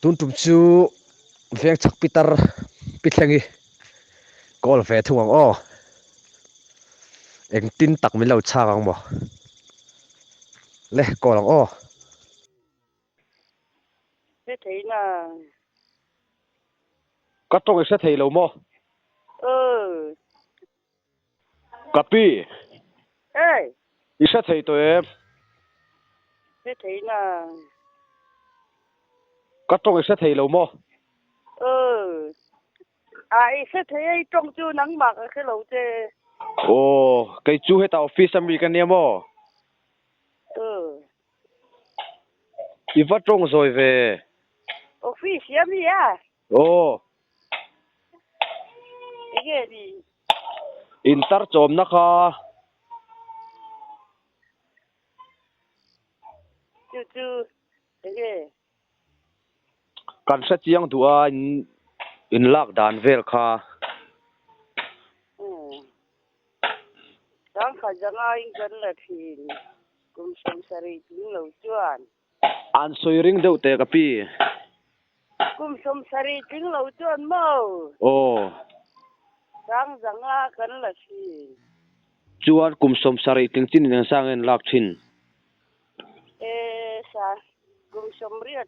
Tun tum chu veng chhak pitar pi thlengi call ve thung ang aw. Engtin tak min lo chhak ang maw? Le call ang aw. Hre thei na. Ka tawng i hre thei lo maw? Aw. Ka pi. Hey. I hre thei tawh em? Hre thei na. Ka tawng i hre thei lo maw? Aw. A i hre thei a i tawng chu nangmah ka hre lo che. Aw, kei chu hetah office a mi ka nia maw? Aw. I va tawng zawi ve. Office a mi a? Aw. Enge ni? Intar chawmna kha. Chu chu enge? Kan hre chiang duh a in in lak dan vel kha. Umm. Tangkhat zanga in kan la thin kum 70 tling lo chuan. An sawi ring deuh teh ka pi. Kum 70 tling lo chuan maw? Aw. Tang zanga kan la thin. Chuan kum 70 tling chin in engzah nge an lak thin? E sa kum 80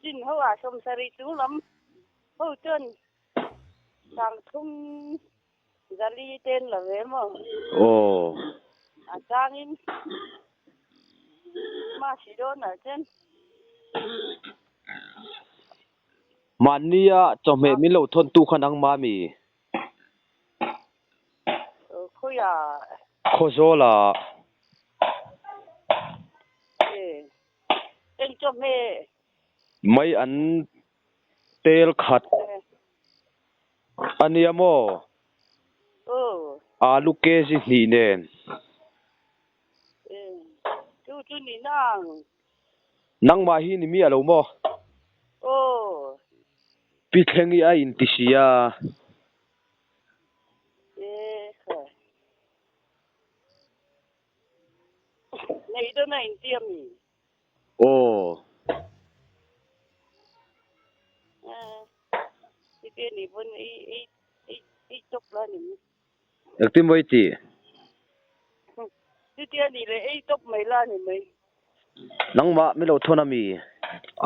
chin ho ah 70 chung lam ho chuan 3000 400 ten la ve maw? Aw. A changin ma si dawn ah chuan. Mahnia chawhmeh min lo thawn tu kha nangmah mi? Khawiah? Khawzawla. E eng chawhmeh? Mai an tel khat a nia maw? Alu kg hnih nen. Chu chu ni nang. Nangmah hi ni miah lo maw? Aw. Pi Thlengi a inti si a. E kha. Nei dawn a inti a mi? Aw. E ti ni pawn ei ei ei ei tawp la ni. Engtin maw i tih? Chutia nih leh ei tawp mai la ni mai. Nangmah mi lo thawn a mi?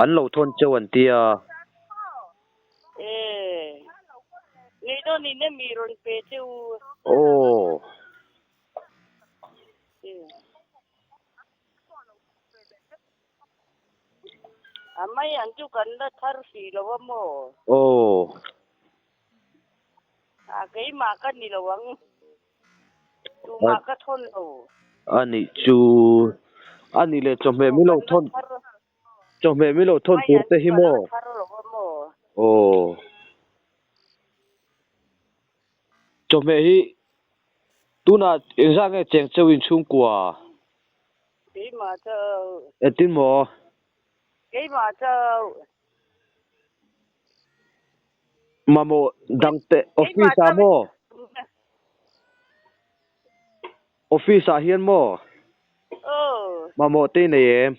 An lo thawn cheu an ti a. E, ngei dawn in emi rawn pe cheu? Aw. E. A mai ang chu kan la thar hrih lo a maw? Aw. A keimah ka ni lo ang. Tumah ka thawn lo. A nih chu. A nih leh chawhmeh min lo thawn chawhmeh min lo thawn tur te hi maw? Aw. Chawhmeh hi tunah engzah nge cheng cheu in chhungkua? Keimah chauh. Engtin maw? Keimah chauh. Mamawh dangte office ah maw? Office ah hian maw? Mamawh te i nei em?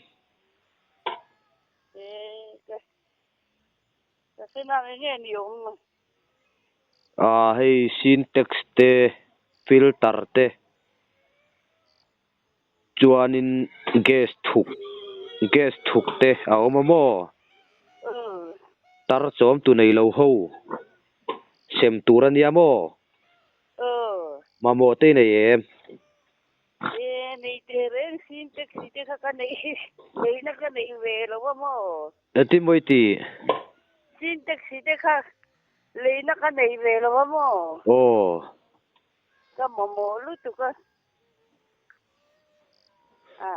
Ah hei syntax te filter te Chuanin gas thuk gas thuk te a awm a maw? Tar chawm tu nei lo ho sem tur a nia maw? Mamawh te i nei em? Engtin maw i tih? Aw. Ka mamawh lutuk a. A.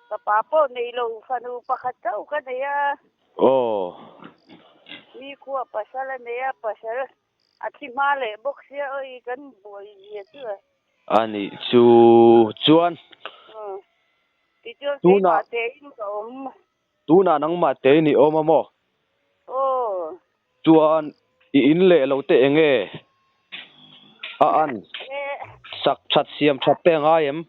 Ka pa pawh nei lo fanu pakhat chauh ka nei a. Aw. Mi khua pasal a nei a, pasal a thi hma leh bawk sia awi kan buai zia chu a. A nih chu chuan. Aw. Tichuan keimah tein ka awm. Tunah nangmah tein i awm a maw? Aw. Chuan i in leh lo te eng nge a an sak that siam that te a ngai em?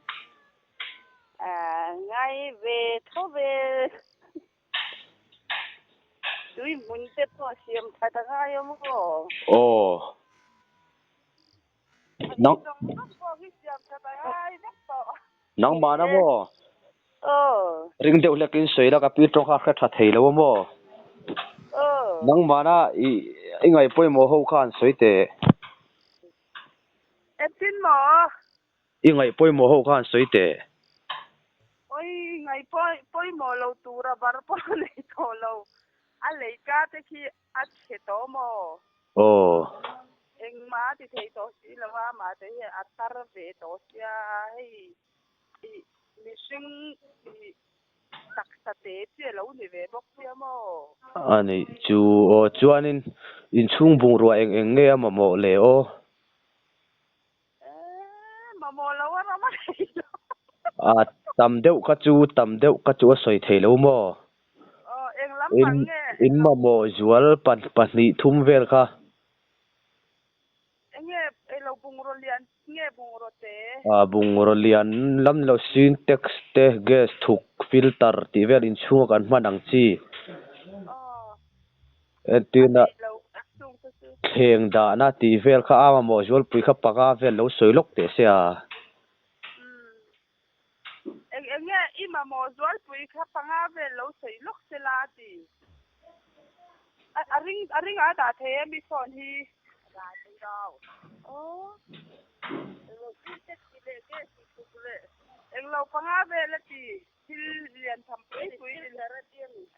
Ngai. Ngai ve tho ve. Tui hmun te pawh siam that a ngai a maw? Aw. Nang Nangmah na maw? Aw. Ring deuh hlek in sawi la ka pi tawng kha a hre tha thei lo a maw? Aw. Nangmah na i i ngaih pawimawh ho kha an sawi teh. Engtin maw? I ngaih pawimawh ho kha an sawi teh. Oi, ngaih pawimawh lo tura bar pawh a nei tawh lo. A leika te khi a chhe tawh maw? Aw. Engmah a ti thei tawh si lo a, amah te hi a tar ve tawh sia hei i mihring i taksa te chi a lo ni ve bawk sia maw? A nih chu aw, chuanin inchhung bungrua eng eng nge a mamawh le aw? Eh, mamawh lo a ram a nei lo. A tam deuh kha chu, tam deuh kha chu a sawi thei lo maw? Aw, eng lam In, pang nge? in mamawh zual pahnih thum vel kha. Enge, ei lo bungraw lian nge bungraw te? A bungraw lian lam ni lo, sintex te, gas thuk, filter tih vel inchhunga kan hman ang chi. Aw. Entirna, thleng dahna tih vel kha a mamawh zualpui kha panga vel lo sawi lawk teh se a. Eng eng nge i mamawh zualpui kha panga vel lo sawi lawk se la a ti. A ring a ring a dah thei em i phone hi? Dah thei lo. Aw. Englo panga vel a ti. Thil lian tham pui pui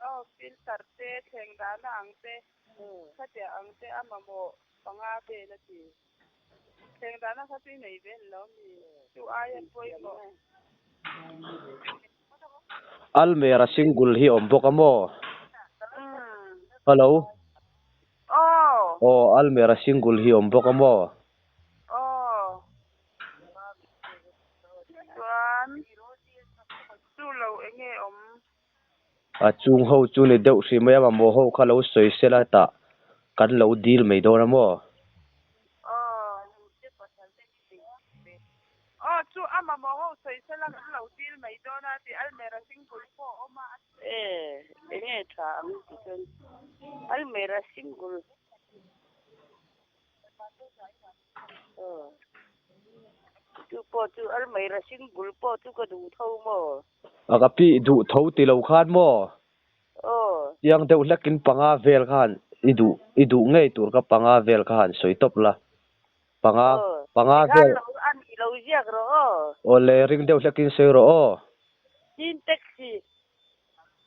aw filter te thleng dahna ang te khatiah ang te a mamawh panga vel a ti. Thleng dahna kha chu i nei ve lo mi chu aia pawimawh. Almera single hi awm bawk a maw? Hello. Aw. Aw Almera single hi awm bawk a maw? Aw. Chuan chu lo enge awm? A chung ho chu ni deuh hrih mai a, mamawh ho kha lo sawi sela hetah kan lo dil mai dawn a maw? Aw. Aw chu a mamawh ho sawi sela kan lo dil mai dawn a tih Almera single pawh a awm a. E enge tha ang ti chuan Almera single. Chu pawh chu Almeida single pawh chu ka duh tho maw? A ka pi duh tho ti lo khan maw? Aw. Chiang deuh hlekin panga vel khan i duh i duh ngei tur kha panga vel kha han sawi tawp la. Panga panga vel. Tikhan lo a nih lo ziak rawh aw. Aw le ring deuh hlekin sawi rawh aw. Tin taxi.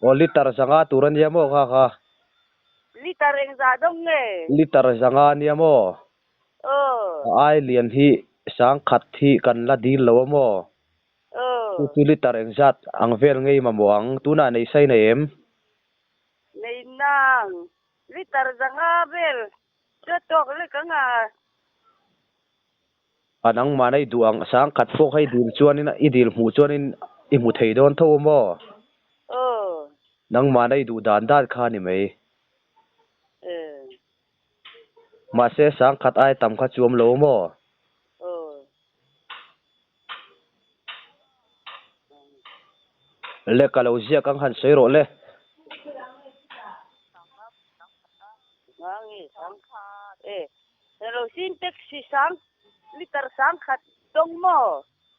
Aw liter zanga tur a nia maw kha kha? Liter engzah dawng nge? Liter zanga a nia maw? Aw. A ai lian hi sangkhat hi kan la dil lo a maw? Aw. Chu chu liter engzat ang vel ngei mamawh ang? Tunah nei sai nei em? Nei nang. Liter zanga vel chu a tawk lek ang a. A nangmah i duh ang sangkhat pawh kha i dil chuanin i dil hmuh chuanin i hmu thei dawn tho a maw? Aw. Nangmah i duh dan dan kha a ni mai. Aw. Mahse sangkhat ai tam kha chu awm lo maw? Aw. Le ka lo ziak ang han sawi rawh le.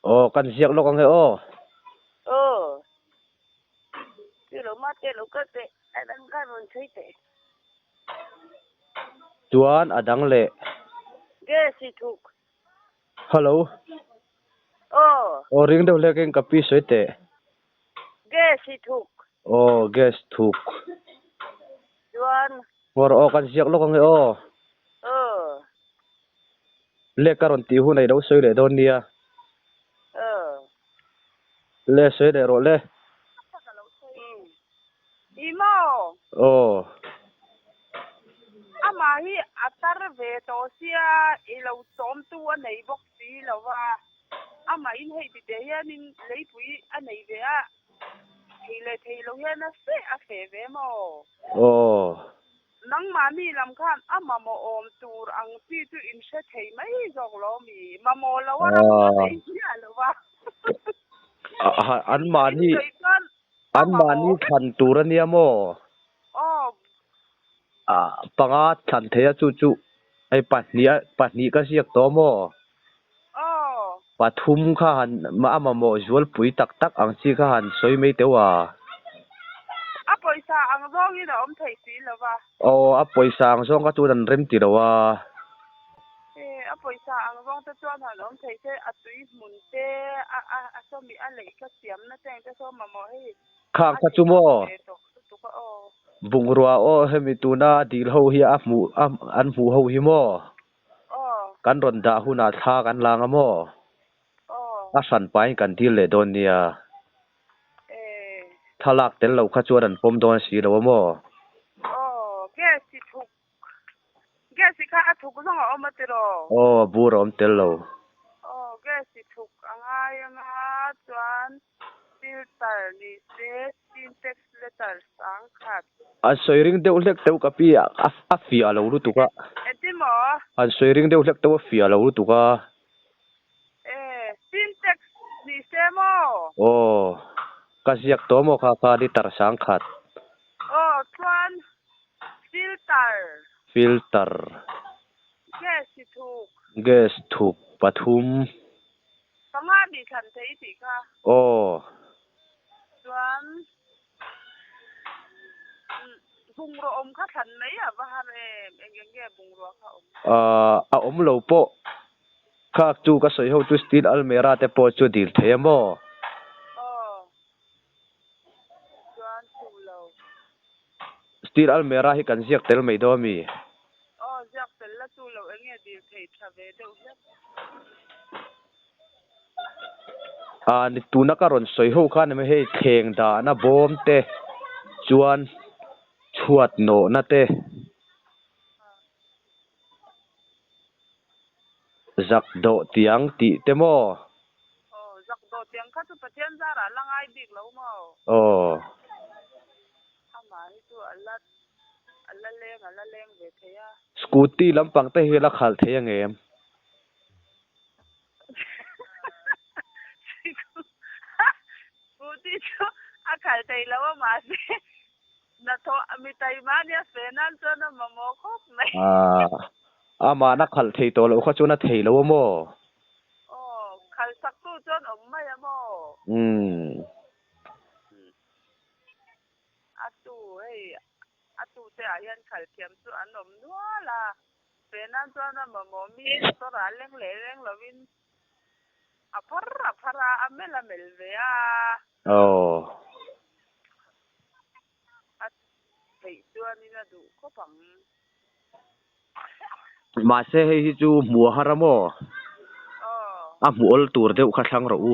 Aw kan ziak lawk ang e aw. Chuan a dang leh. Hello. Aw. Aw ring deuh hlek in ka pi sawi teh. Gas hi thuk. Aw gas thuk. Chuan. Ngaw rawh aw kan ziak lawk ange aw. Aw. Le ka rawn tih hun a i lo sawi leh dawn nia. Aw. Le sawi leh rawh le. I maw? Aw. Amah hi a tar ve tawh sia i lo chawmtu a nei bawk si lo va, amah in hei ti teh hianin leipui a nei ve a, thei leh thei lo hian a feh a feh ve maw? Aw. Nangmahni lam khan a mamawh awm tur ang chi chu in hre thei mai zawk lo mi? Mamawh lo a ram a nei hmiah lo va. Anmahni. In sawi chuan. An mahni thlan tur a nia maw? Aw. Ah, panga thlan thei a chu chu hei pahnih a pahnih ka ziak tawh maw? Aw. Pathum kha han a mamawh zualpui tak tak ang chi kha han sawi mai teuh a. A pawisa ang zawngin a awm thei si lo va. Aw, a pawisa ang zawng kha chuan an rem ti lo a. E, a pawisa ang zawng te chuan han awm thei se, a tui hmun te, a a a sawmi a leih kha siamna te ang te saw mamawh hei Khang a kha chu theih maw? ve tawh lutuk a aw. Bungrua aw hemi tuna dil ho hi a hmuh a an hmuh ho hi maw? Aw. Kan rawn dah hunah thla kan lang a maw? Aw. A hran pahin kan dil leh dawn nia. E. Thlalak tel lo kha chuan an pawm dawn si lo a maw? Aw, gas hi thuk Gas hi kha a thuk zawng a awm a tiraw? Aw, a bur a awm tel lo. Aw, gas hi thuk a ngai anga chuan filter ni se syntax letter sang khat. An sawi ring deuh hlek teuh ka pi a, a fiah lo lutuk a. Engtin maw? An sawi ring deuh hlek teuh a fiah lo lutuk a. E, syntax ni se maw? Aw, ka ziak tawh maw kha kha liter sang khat. Aw, chuan Filter. Filter. Gas hi thuk. Gas thuk pathum. Panga nih thlan thei i tih kha. Aw. Chuan bungrua awm kha thlan mai a va har em? Eng eng nge bungrua kha awm? A awm lo pawh kha chu ka sawi ho chu steel almera te pawh chu dil thei a maw? Aw. Chuan chu lo. Steel almera hi kan ziak tel mai dawn mi? Aw, ziak tel la chu lo eng nge dil thei tha ve deuh hlek. Ah, ni tuna ka rawn sawi ho khan emaw hei thleng dahna bawm te chuan chhuat nawhna te zak dawh tiang tih te maw? Aw, zak dawh tiang kha chu Pathian zarah la ngai bik lo maw? Aw. Amah hi chu a la a la leng a la leng ve thei a. Scooty lampang te hi la khalh thei ang em? Scooty chu a khalh thei lo a mahse Hnathawh mi taima nia fe nan chuan a mamawh khawp mai. Aah, amahna khalh thei tawh loh kha chuan a thei lo a maw? Aw, khalh sak tu chuan awm mai a maw? Umm. A tu hei, a tu te ah hian khalh thiam chu an awm nual a, fe nan chuan a mamawh mi motor ah leng leh leng lovin a phar a phar a, a mel a mel ve a. Aw. A theih chuanin a duh khawp ang. Mahse hei hi chu hmuh a har a maw? Aw. A hmuh awl tur deuh kha thlang rawh u.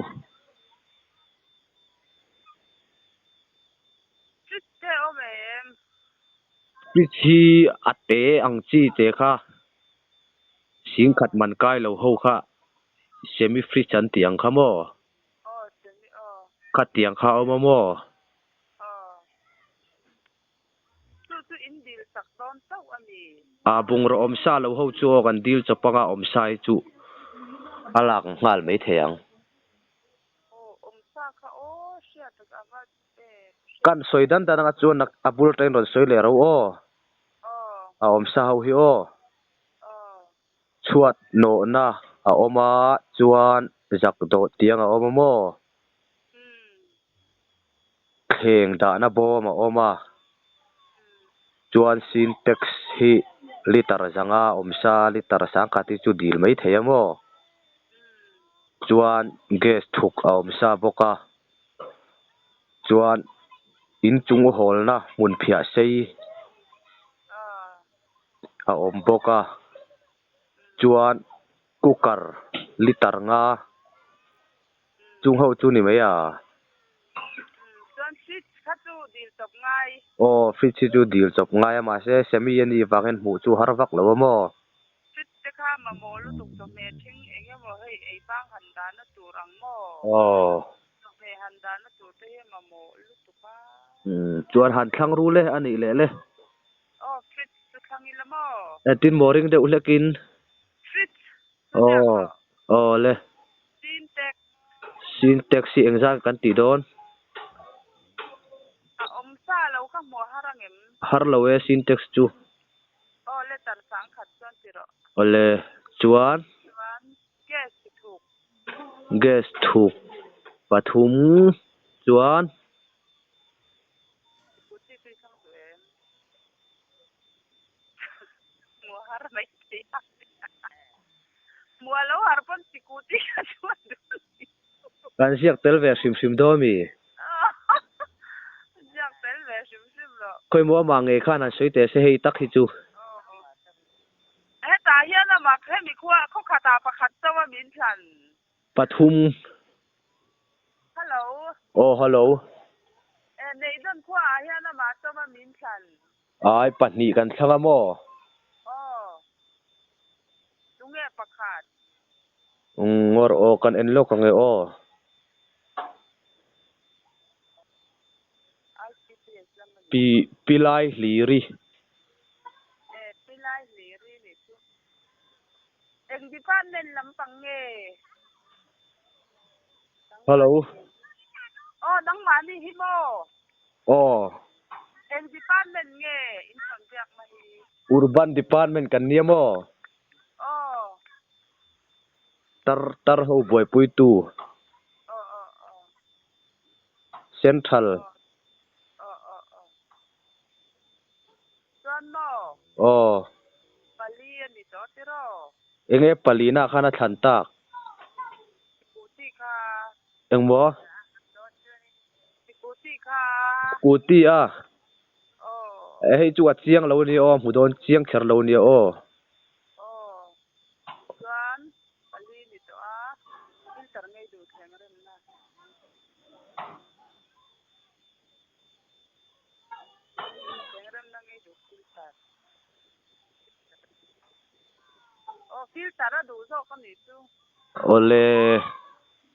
Fridge te awm em? Fridge hi a te ang chi te kha singkhat man kai lo ho kha semi fridge an tih ang kha maw? Aw semi aw. Khatiang kha a awm a maw? Aw. Chu chu in dil sak dawn chauh a ni. A bungraw awm sa lo ho chu aw kan dil chawp anga awm sa hi chu a lak nghal mai thei ang. Aw awm sa kha aw hriat a va em. Kan sawi dan dan anga chuan a bul atangin rawn sawi leh ro aw. Aw. A awm sa ho hi aw. Aw. Chhuat nawhna a awm a chuan zak dawh tiang a awm a maw? Thleng dahna bawm a awm a, chuan Sintex hi liter zanga awm sa liter sangkhat hi chu dil mai thei a maw? Chuan gas thuk a awm sa bawk a, chuan inchung hawlna hmun phiah sei a awm bawk a, chuan cooker liter nga chung ho chu ni mai a. Chuan fridge kha chu dil chawp ngai. Aw fridge hi chu dil chawp ngai a mahse semi a nih vangin hmuh chu har vak lo a maw. Fridge te kha mamawh lutuk chawhmeh thing eng emaw hei ei bang han dahna tur ang maw? Aw. Chawhmeh han dahna tur te hi mamawh lutuk a. Chuan han thlang ru le a nih leh le. Aw fridge chu thlang ila maw? Engtin maw ring deuh hlekin? Fridge chu ziak Aw, rawh. aw le. Sintex. Sintex hi engzat kan tih dawn? Har lo e Sintex chu. Aw letter sangkhat chuan ti rawh. Awle chuan. Chuan gas chi thuk. Gas thuk pathum chuan. Scooty tui thlang duh em? Hmuh har mai thei a. Hmuh a lo har pawn scooty kha chuan duh ni. Kan ziak tel ve hrim hrim dawn mi? Ziak tel ve hrim hrim lo. Khawimaw amah ngei khan han sawi teh se hei tak hi chu. Hetah hian amah hemi khua khawkhatah pakhat chauh a min thlan. Pathum. Hello. Aw hello. E Neihdawn khuaah hian amah chauh a min thlan. Ai pahnih kan thlang a maw? Aw. Tunge pakhat? Umm ngawr aw kan en lawk ang e aw. ICPS lam a ni. Pi Pilai Hliri. E Pilai Hliri nih chu. Eng department lampang nge? Hello. Aw nangmahni hi maw? Aw. Eng department nge in rawn biak na hi? Urban department kan nia maw? Aw. Tar tar ho buaipuitu. Aw aw aw. Central. Aw aw aw. Chuan maw? Aw. Pali a ni tawh tiraw? Enge palina khan a thlan tak? Scooty kha. Engmaw? Scooty kha. Scooty a? Aw. Hei chu a chiang lo ania aw, hmu dawn chiang kher lo ania aw. Aw. Chuan pali ni tawh a, filter ngei duh thleng remna. Thleng remna ngei duh filter. Aw filter a duh zawk a nih chu. Awle.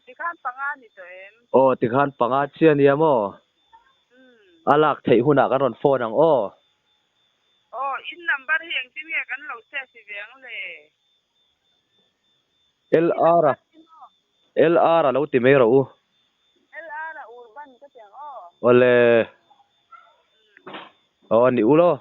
Tikhan panga ni tawh em? Aw tikhan panga chiah a nia maw? Umm. A lak theih hunah kan rawn phone ang aw. Aw in number hi engtin nge kan lo save ve ang le? LR a LR a lo ti mai rawh u. LR a urban ka ti ang aw. Awle. Aw a ni u law.